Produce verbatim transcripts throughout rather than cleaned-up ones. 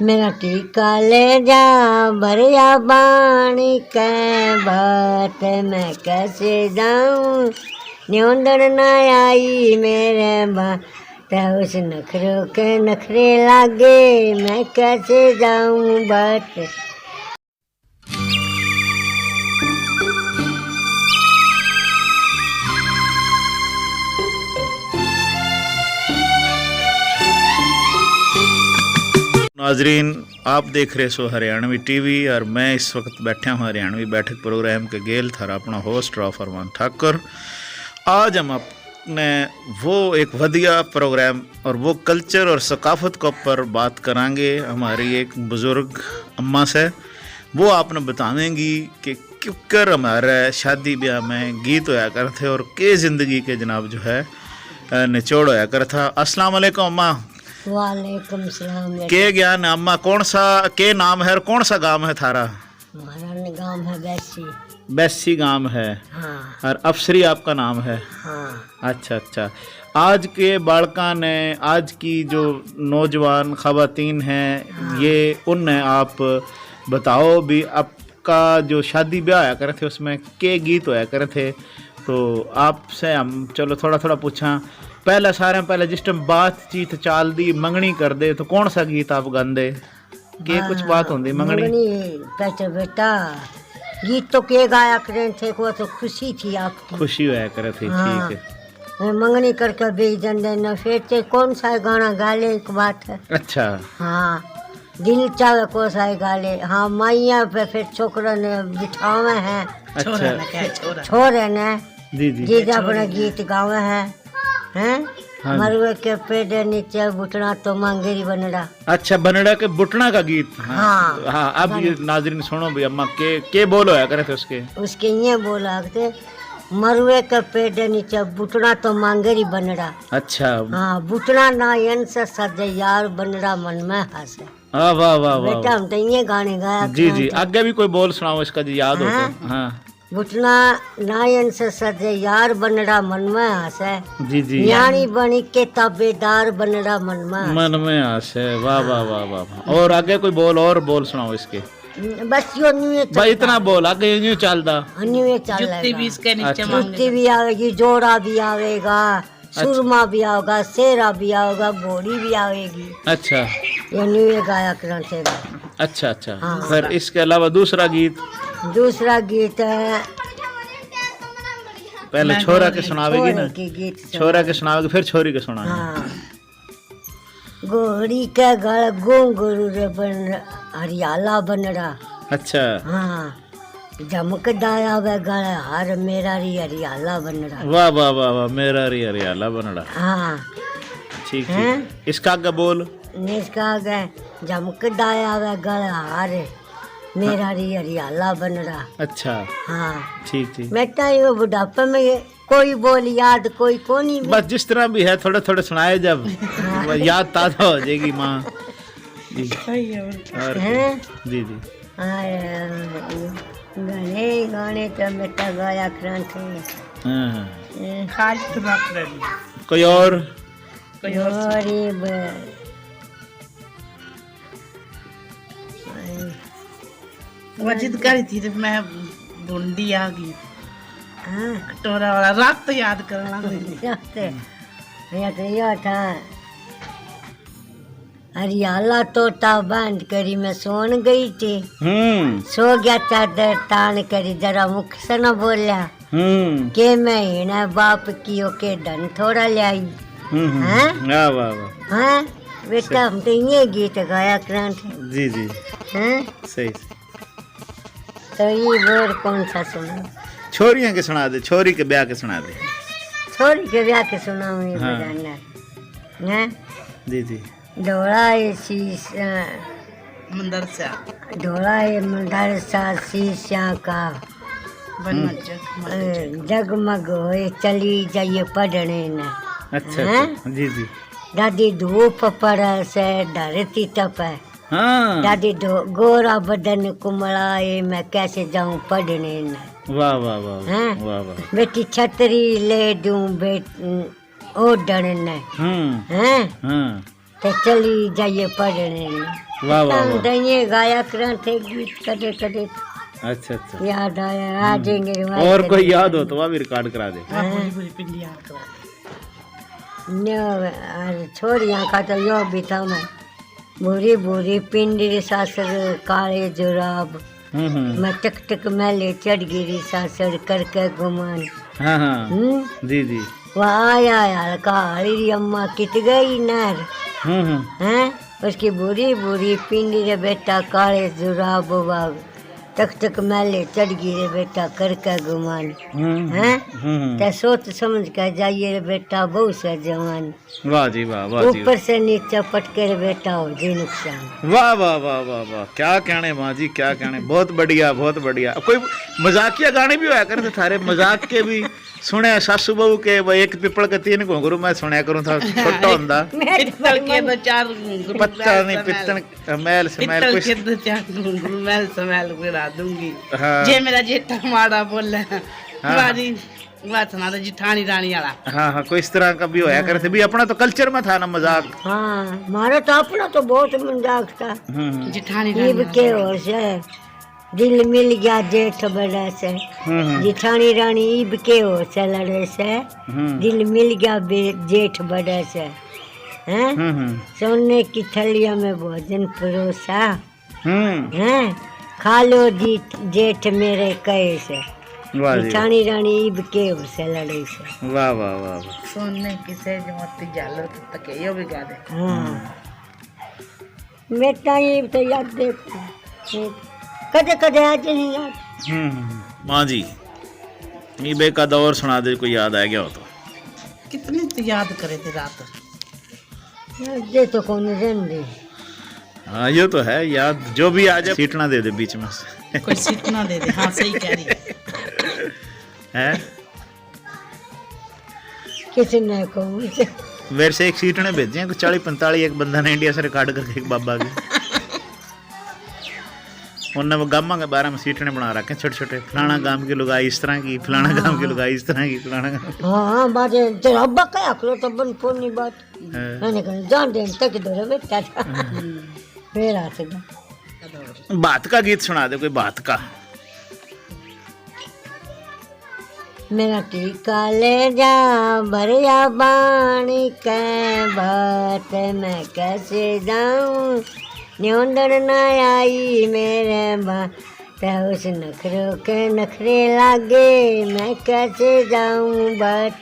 मेरा टीका ले जा, भरिया बाण के बात, मैं कैसे जाऊं, न्योंदण ना आई मेरे बात, उस नखरों के नखरे लागे, मैं कैसे जाऊं बात। नाजरीन, आप देख रहे सो हरियाणवी टीवी और मैं इस वक्त बैठा हूँ हरियाणवी बैठक प्रोग्राम के गेल, थारा अपना होस्ट राव फरमान ठाकुर। आज हम अपने वो एक वधिया प्रोग्राम और वो कल्चर और सकाफत के ऊपर बात करांगे हमारी एक बुजुर्ग अम्मा से। वो आपने बतावेंगी कि क्योंकर हमारे शादी ब्याह में गीत होया कर थे और के जिंदगी के जनाब जो है, अ, निचोड़ होया कर था। अस्सलाम वालेकुम अम्मा। वालेकुम सलाम। के ज्ञान है अम्मा, कौन सा, के नाम है और कौन सा गांव है थारा? हमारा न गांव है बैसी। बैसी गांव है। हाँ। और अफसरी आपका नाम है? हाँ। अच्छा, अच्छा। आज के बालकां ने, आज की जो नौजवान खवातीन हैं, हाँ। ये उन्हें आप बताओ भी, आपका जो शादी ब्याह होया करे थे, उसमें के गीत होया करे थे? तो आपसे हम चलो थोड़ा थोड़ा पूछा। पहले, सारे पहले जिस टाइम बातचीत चाल दी, मंगनी कर दे, तो कौन सा गीत आप गांदे? के कुछ बात होंदी मंगनी? मंगनी पे तो बेटा, गीत तो के गाया करें थे, को तो खुशी थी आपकी। खुशी होया करे थी, हाँ। ठीक है। मैं मंगनी करके बेच देंदे ना, फिर ते कौन सा गाना गा ले, एक बात है। अच्छा। हाँ, दिल चाहे को सा गा ले। हाँ, माइया पे फिर छोकरा ने बिठावे हैं। अच्छा। छोरा ने कहे, छोरा। छोरे ने जी, जी। जीजा अपने गीत गावे हैं, हैं? हाँ जी। मरुए के पेड़ नीचे बुटना तो मांगेरी बनड़ा। अच्छा, बनड़ा के बुटना का गीत। हाँ। हाँ, अब ये नाजरीन सुनो भी अम्मा, के, के बोल होया करे थे उसके? उसके ये बोला के, मरुए के पेड़ नीचे बुटना तो मांगेरी बनड़ा। अच्छा। हाँ, बुटना ना यन से सजे यार, बनड़ा मन में हंसे। हाँ, वाह, वाह, वाह, बेटा, वाह। हम तो ये गाने गाया जी, जी। करते। आगे भी कोई बोल सुनाओ इसका जी, याद हो हाँ। तो। हाँ। बुटना नायन से सजे यार, बनड़ा मन में हंसे। जी, जी। न्याणी बनी के ताबेदार, बनड़ा मन में हंसे। मन में हंसे। वाह, वाह, वाह, वाह, वाह। और आगे कोई बोल, और बोल सुनाओ इसके। बस यो न्यू ये भाई, इतना बोल, आगे यूं चलदा। न्यू ये चल जुत्ती भी इसके नीचे अच्छा। मांगे। जुत्ती भी आवेगी, जोड़ा भी आवेगा, सुरमा भी आवेगा, सेरा भी आवेगा, घोड़ी भी आवेगी। अच्छा। ये न्यू ये गाया करते हैं। अच्छा, अच्छा। हाँ। फिर इसके अलावा दूसरा गीत? दूसरा गीत है पहले मैं छोरा बोल के रही। सुनावेगी ना? छोरे के गीत सुना। छोरा के सुनावेगी, फिर छोरी के सुनावेगी। हाँ। घोड़ी के गल घुंघरू रे बन, हरियाला बनड़ा। अच्छा। हाँ। झमकदा आवे गल हार, मेरा री हरियाला बनड़ा। वाह, वाह, वाह, वाह, मेरा री हरियाला बनड़ा। हाँ। ठीक, हैं? ठीक। इसका आगे बोल। इसका आगे झमकदा आवे गल हार, मेरा री हरियाला बनड़ा। अच्छा। हाँ। ठीक, ठीक। बेटा, यो बुढ़ापे में ये कोई बोल याद, कोई कोनी भी। बस जिस तरह भी है, थोड़े थोड़े सुनाए जब, वो याद ताजा हो जाएगी माँ। जी। सही है। और हैं? जी, जी। आए, घणे गाने तो बेटा गाया करन थे। हाँ। हैं? खास तो बात रही। कोई और? कोई और गरीब। वो जिद करी थी तो मैं ढूंढी आ गई। हाँ। कटोरा वाला रात तो याद करना। रात। ये तो यो था। हरियाला तोता बांध करी मैं सोन गई थी। हम्म। सो गया चादर तान करी, जरा मुख से न बोल्या। हम्म। के मैं हिना बाप की ओके धन थोड़ा ले आई। हम्म, हम्म। हैं? वाह, वाह, वाह। हाँ, बेटा, हम तो ये गीत गाया करन थे। जी, जी। हैं? सही, सही। तो ये और कौन सा सुना? छोरियां के सुना दे, छोरी के ब्याह के सुना दे। छोरी के ब्याह के सुनाऊं ये हाँ। बजाना। हैं? जी, जी। ढोला ये शीश, अ, मंदरसा। ढोला ये मंदरसा शीशा का, बन अ, जगमग होए चली जाइए पढ़ने ने। अच्छा, हैं? अच्छा। जी, जी। दादी धूप पड़े से धरती तपे। हाँ। दादी धो-, गोरा बदन कुमला ये मैं कैसे जाऊं पढ़ने ने। वाह, वाह, वाह, वाह। हैं? वाह, वाह। बेटी छतरी ले दूं बेट-, ओढ़ने। हम्म। हैं? हाँ। ते चली जाइए पढ़ने। वाह, वाह, वाह। तो ये गाया करा थे गीत कदे कदे। अच्छा, अच्छा। याद आया, आ हम्म। जाएंगे रिवाज और कोई करेंगे। याद हो तो वह भी रिकॉर्ड करा दे। हाँ। पूरी, पूरी पिंडी याद करा दे। न्यो, अरे, छोरियां का तो यो भी था मैं। भूरी, भूरी पिंडी रे सासर काले जुराब। हम्म, हम्म। मैं टक टक महले चढ़ गई री सासर करके गुमान। हाँ, हाँ। हम्म? जी, जी। वह आया हल्का हरी री अम्मा कित गई नहर। हम्म, हम्म। हैं? उसकी भूरी, भूरी पिंडी रे बेटा काले जुराब बाब। टक टक महले चढ़ गई रे बेटा करके गुमान। हम्म, हैं? हम्म, हम्म। ते सोच समझ के जाइए रे बेटा, बहू से जवान। वाह जी वाह, वाह जी ऊपर वाह। से नीचे पटके रे बेटा हो जी नुकसान। वाह, वाह, वाह, वाह, वाह, क्या कहने माँ जी, क्या कहने। बहुत बढ़िया, बहुत बढ़िया। कोई मजाकिया गाने भी होया करे थे थारे, मजाक के भी सुने, सासू बहू के, वो एक पिपल के तीन घुंघरू मैं सुनया करूँ था, छोटा होंदा। मैं पित्तल के तो चार घुंघरू पत्ता महल नहीं, से पित्तल, महल। महल से महल पित्तल कुछ के तो चार घुंघरू महल से महल गिरा दूंगी। हाँ। जे मेरा जेठा माड़ा बोले, हाँ। मारी वाह सुना दे जिठानी रानी वाला। हाँ, हाँ, कोई इस तरह का भी होया करे थे। भी अपना तो कल्चर में था ना मजाक। हाँ, हमारा तो अपना तो बहुत मजाक था। हम्म, हम्म। जिठानी रानी ईब वाला। के होश है, दिल मिल गया जेठ बड़े से। हम्म, हम्म। जिठानी रानी ईब के होश है लड़े से। हम्म। दिल मिल गया बे-, जेठ बड़े से। हैं? हम्म, हम्म। सोने की थलिया में भोजन परोसा। हम्म। हैं? खा लो जी, जेठ मेरे कहे से। वाह जी। जिठानी रानी ईब के होश है लड़े से। वाह, वाह, वाह, वाह। सोने की सेज मोती झालर तक यो भी गा दे। हाँ। हम्म। मैं तो ये तो याद देता। कदे कदे आज नहीं याद। हम्म, हम्म। माँ जी, ये बेका दौर सुना दे, कोई याद आ गया हो तो। कितनी तो याद करे थे रात। याद दे तो कौन रहन दे। हाँ, ये तो है याद, जो भी आ जाए, सीटना दे दे बीच में से। कोई सीटना दे दे, हाँ, सही कह रही है। हैं? किसी ने कहूँ। मेरे से एक सीटने भेजे हैं, चालीस पैंतालीस, एक बंदा ने इंडिया से रिकॉर्ड करके एक बाबा की। उनने वो गामा के बारे में सीटने बना रखे हैं छोटे छोटे, फलाना गांव की लुगाई इस तरह की, फलाना गांव की लुगाई इस तरह की, फलाना गांव। हाँ, हाँ, बात है, तेरा अब्बा क्या आखिर तो बन फोन नहीं बात। हाँ। मैंने कहा, जान दे, तक दे रहे बेटा। हाँ। फिर आ सका। बात का गीत सुना दे, कोई बात का। मेरा टीका ले जा भरिया बाण के बात, मैं कैसे जाऊं न्योंदन ना आई मेरे बा। ते उस नखरों के नखरे लागे, मैं कैसे जाऊं बात।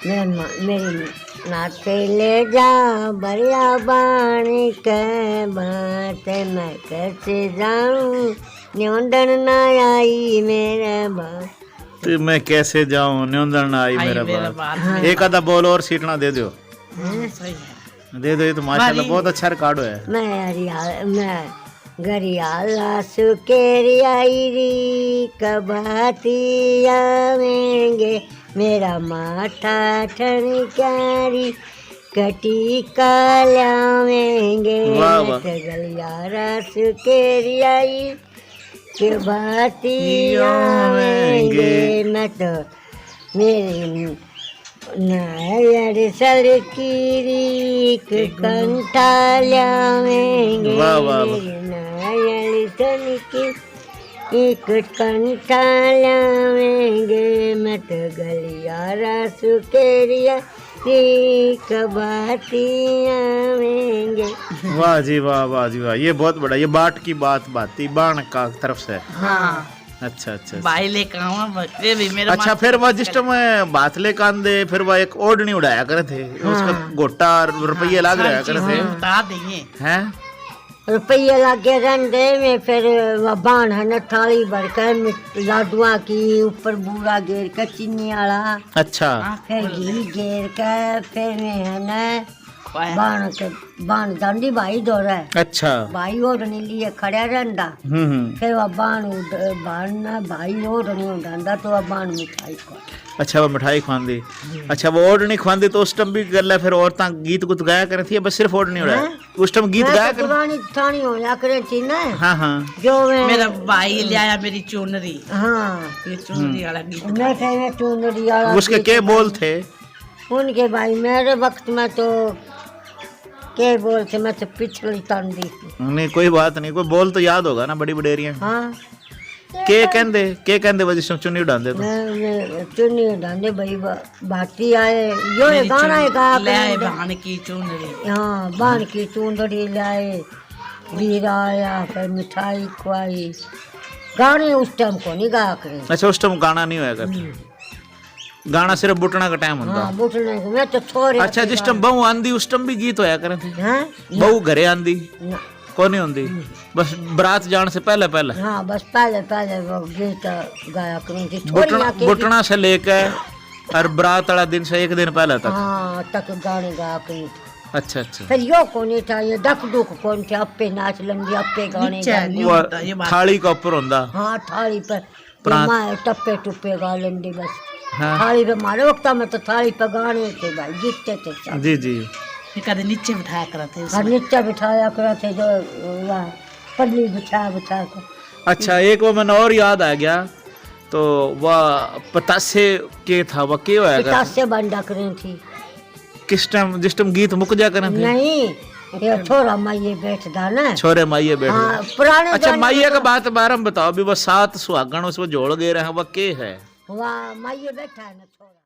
मेरे मा-, मेरी नाते ले जा भरिया बाण के बात, मैं कैसे जाऊं न्योंदन ना आई मेरे बा। ते मैं कैसे जाऊं न्योंदन ना आई मेरे बा। हाँ। एक आधा बोल और सीटना दे दो। हाँ, सही है। दे दो, ये तो माशाल्लाह बहुत अच्छा रिकॉर्ड है। मैं हरियाल, मैं गरियाला सुकेरी आई री, कबाती आवेंगे, मेरा माथा ठणक्यारी, कटी का लावेंगे। वाह, वाह। मैं तो गलियारा सुकेरी आई, कबाती आवेंगे। मैं तो मेरी नायल सड़की रीक कंठा ल्यावेंगे। वाह, वाह, वाह। मेरी नायल सड़की एक कंठा ल्यावेंगे, मत गलियारा सुकेरिया रीक बाती आवेंगे। वाह जी वाह, वाह जी वाह, ये बहुत बड़ा, ये बाट की बात, बाती बाण का तरफ से। हाँ। अच्छा, अच्छा, अच्छा। भाई लेके आवा, बकरे भी मेरे अच्छा, माथे फिर वह जिस टाइम भात लेके आंदे, फिर वह एक ओढ़नी उड़ाया करे थे, हाँ। उसका गोटा और रुपये लाग रहा करे थे। हाँ। बता देंगे। हैं? रुपये लागे रहंदे में, फिर वह बाण है ना, थाली भर के मिठ-, लाडुआ की, ऊपर बूरा घेर के चीनी वाला। अच्छा। फिर घी घेर के, फिर में है ना, बाण के, बाण जांदी भाई धोरे। अच्छा। भाई ओढ़नी लिए खड़ा रहंदा। हम्म, हम्म। फिर वह बाण उड-, बाण ना भाई ओढ़नी उड़ांदा तो वह बाण मिठाई खवा। अच्छा, वो मिठाई खवांदी। हम्म। अच्छा, वो ओढ़नी खवांदी तो उस टाइम भी गल्ला फिर औरतां गीत गुत गाया करे थी या बस सिर्फ ओढ़नी उड़ाया? हैं? उस टाइम गीत मैं गाया तो करे? पुरानी ठाणी होया करे थी ना। हाँ, हाँ। जो मैं मेरा भाई ले आया मेरी चुनरी। हाँ। ये चुनरी हम्म। वाला गीत मैं गाया। फिर मैं चुनरी वाला उसके गीत के बोल गाया। थे? उनके भाई, मेरे वक्त में तो के बोल थे, मैं तो पिछली तान दी थी। नहीं, कोई बात नहीं, कोई बोल तो याद होगा ना, बड़ी बडेरियां। हाँ। के कहंदे, के कहंदे वा जिस टाइम चुन्नी उड़ांदे तो? मैं, मैं चुन्नी डांदे भाई बा-, बाती आए, यो ये गाना है गा ले आए भान की चुनरी। हाँ, बान की चुंदड़ी लाए, वीरा आया, फिर मिठाई खुआई। गाने उस टाइम को नहीं गा करें। अच्छा, उस टाइम गाना नहीं होया करता, गाना सिर्फ बुटना का टाइम होता। हाँ, बुटने को मैं तो छोरे अच्छा, जिस टाइम बहू आंदी उस टाइम भी गीत होया करे थे? हैं? बहू घरे आंदी ना। कोनी होंदी, बस बारात जान से पहले पहले। हाँ, बस पहले पहले वो गीत गाया करें थी। बुटना, छोरियां के बुटना से लेकर और बारात वाला दिन से एक दिन पहले तक। हाँ, तक गाने गाया करें थी। अच्छा, अच्छा। फिर यो कोनी था, ये डक डुक कोनी थे, अप्पे नाच लेंदी, अप्पे गाने नीचे गाने। नहीं वो होता, ये बात। थाली का ऊपर होंदा। हाँ, थाली पे प्रांत- माए टप्पे टुप्पे गा लेंदी बस। हाँ। थाली पे, मारे वक्त में तो थाली पे गाने थे भाई, जीतते थे सब। जी, जी। ये कदे नीचे बिठाया करते और नीचे बिठाया करते जो वहाँ पल्ली बिछा बिछा के। अच्छा, एक वो मैंने और याद आ गया, तो वह पतासे के था, वह के होया करता? पितासे बंडा करें थी। किस टाइम, जिस टाइम गीत मुक जा करें थे? नहीं, ये छोरा माइये बैठदा ना। छोरे माइये बैठ हाँ, गए। पुराने अच्छा, गाने माइये का में बात बारे में बताओ, अभी वो सात सुहागण उसमें जोड़ गए रहे, वह के है? वाह, माइये बैठा है ना छोरा।